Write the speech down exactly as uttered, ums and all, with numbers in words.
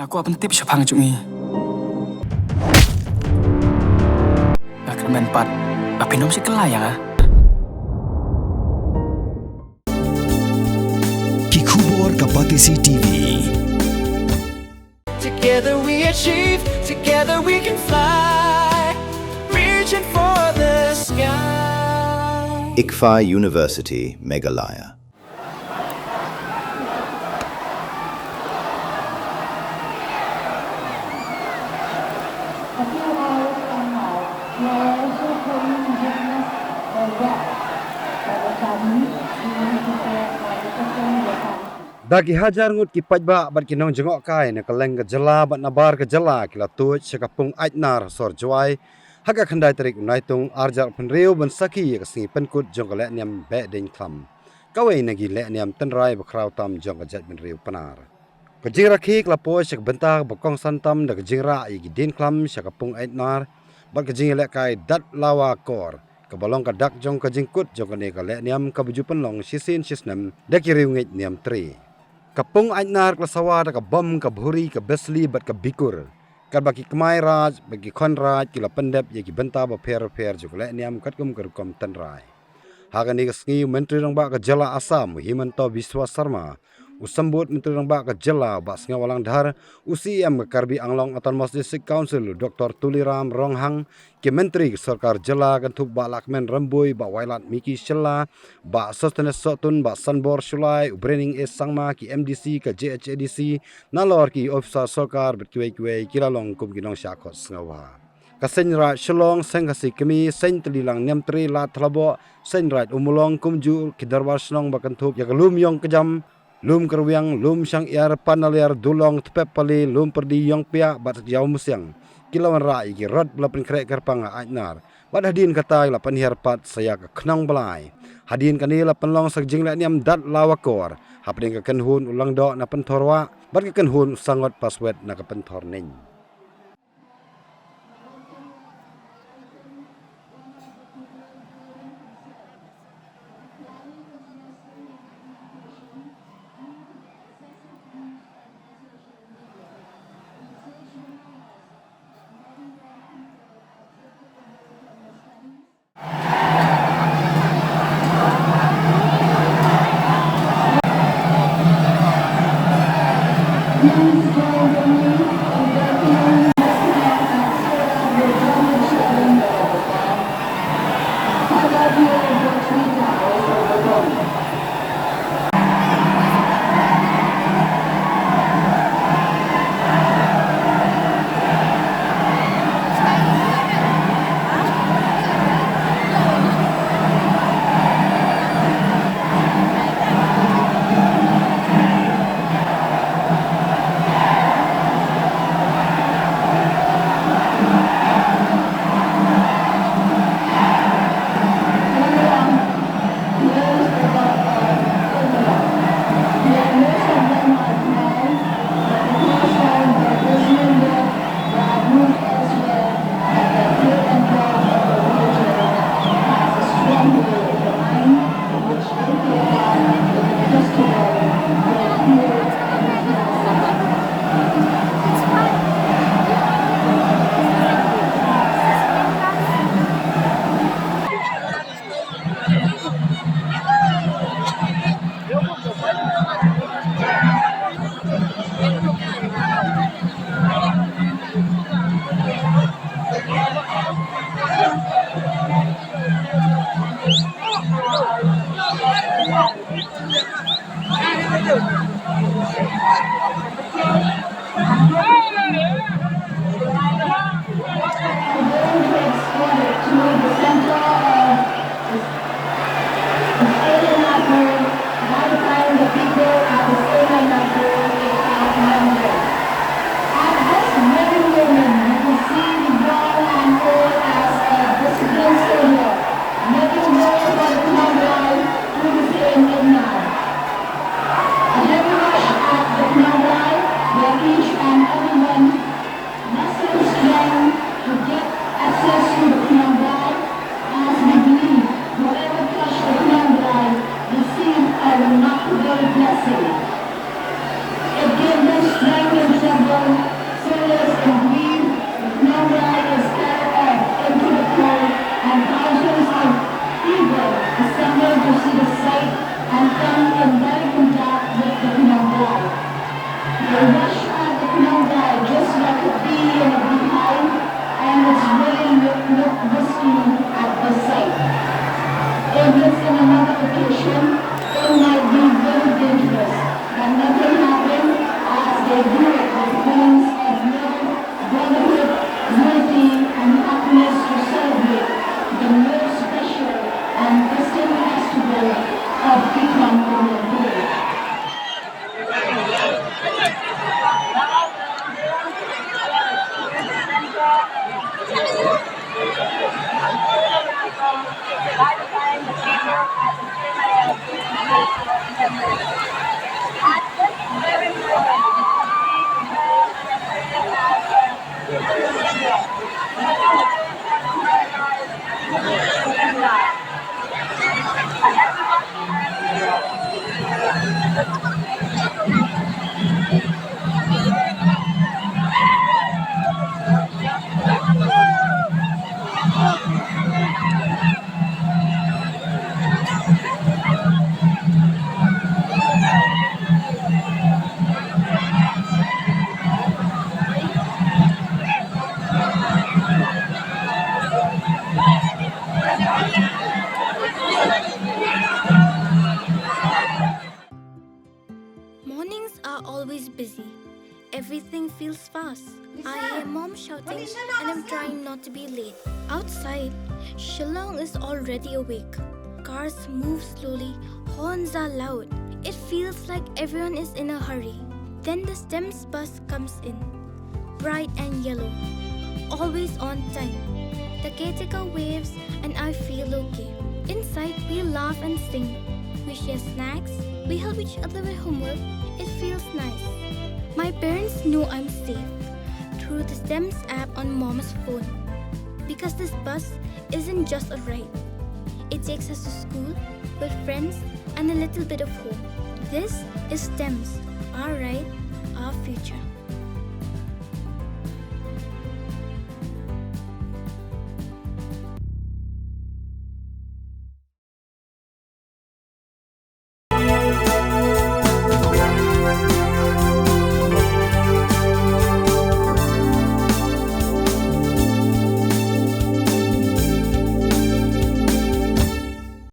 Nga kwah pyntip shaphang jong i. Nga kyrmen pat ba phin ym shah kylla ïa nga. Ki khubor ka Batesi T V. Together we achieve, together we can fly, reaching for the sky. ICFAI University, Meghalaya. Da ki hajar ngut ki paidbah bad ki nongjngohkai na kylleng ka jylla bad nabar ka jylla ki la tuid sha ka pung Aitnar ha sor Jowai ha ka khyndai tarik u Naitung arhajar arphew hynriew ban sakhi ïa ka sngi pynkut jong ka lehniam Behdeiñkhlam, kawei na ki lehniam tynrai bakhraw tam jong ka jaitbynriew Pnar. Ka jingrakhe ka la poi sha ka bynta ba kongsan tam da ka jingrah ïa ki diengkhlam sha ka pung Aitnar bad ka jingïalehkai Datlawa Kor, kaba long ka dak jong ka jingkut jong kane ka lehniam kaba ju pynlong shisien shisnem da ki riewngeit Niamtre. Ka pung Aitnar ka la sawa da ka bom, ka bhuri, ka besli bad ka bikur, katba ki kmai raij bad ki khon raij ki la pyndep ïa ki bynta bapher bapher jong ka lehniam katkum ka rukom tynrai. Ha kane ka sngi u Myntri Rangbah ka jylla Assam u Himanta Biswa Sarma, u Symbud Myntri Rangbah ka jylla u Bah Sniawbhalang Dhar, u C E M ka Karbi Anglong Autonomous District Council u Doctor Tuliram Ronghang, ki Myntri ka sorkar jylla kynthup Bah Lahkmen Rymbui, Bah Wailadmiki Shylla, Bah Sosthenes Sohtun, Bah Sanbor Shullai, u Brening A Sangma, ki M D C ka J H A D C, nalor ki ophisar sorkar bad kiwei kiwei ki la long kum ki nongshah khot sngewbha. Ka Seng Raij Shillong, Seng Khasi Kmie, Seng Tylli Lang Niamtre Lad Thlaboh, Seng Raij Ummulong kumjuh ki dorbar shnong ba kynthup ïa ka Lum Ïong Kjam, Lum Kyrwiang, Lum Shangiar, Panaliar, Dulong, Tpep Pali, Lum Pyrdi, Ïong Piah bad Jaw Musiang ki la wanrah ïa ki rot ba la pynkhreh kyrpang ha Aitnar. Bad hadien kata ki la pynhiar pat sa ïa ka Khnong Blai. Hadien kane la pynlong sa ka jinglehniam Datlawa Kor hapdeng ka kynhun u Langdoh na Pynthorwah bad ka kynhun u Sangot Paswet na ka Pynthorneiñ. Muslims trying to get access to the Khnong Brai, as we believe whoever touched the Khnong Brai received a remarkable blessing. It gave them strength and trouble at the site. If it's in another location, it might be very dangerous, but nothing happened as they do it with feelings of love, brotherhood, unity, and happiness to celebrate the most special and festive festival of Ikram Kumran Day. Mornings are always busy. Everything feels fast. I hear mom shouting and I'm trying not to be late. Outside, Shillong is already awake. Cars move slowly, horns are loud. It feels like everyone is in a hurry. Then the STEMS bus comes in, bright and yellow, always on time. The caretaker waves and I feel okay. Inside, we laugh and sing. We share snacks. We help each other with homework. It feels nice. My parents know I'm safe through the STEMS app on mom's phone because this bus isn't just a ride. It takes us to school, with friends, and a little bit of home. This is STEMS, our ride, our future.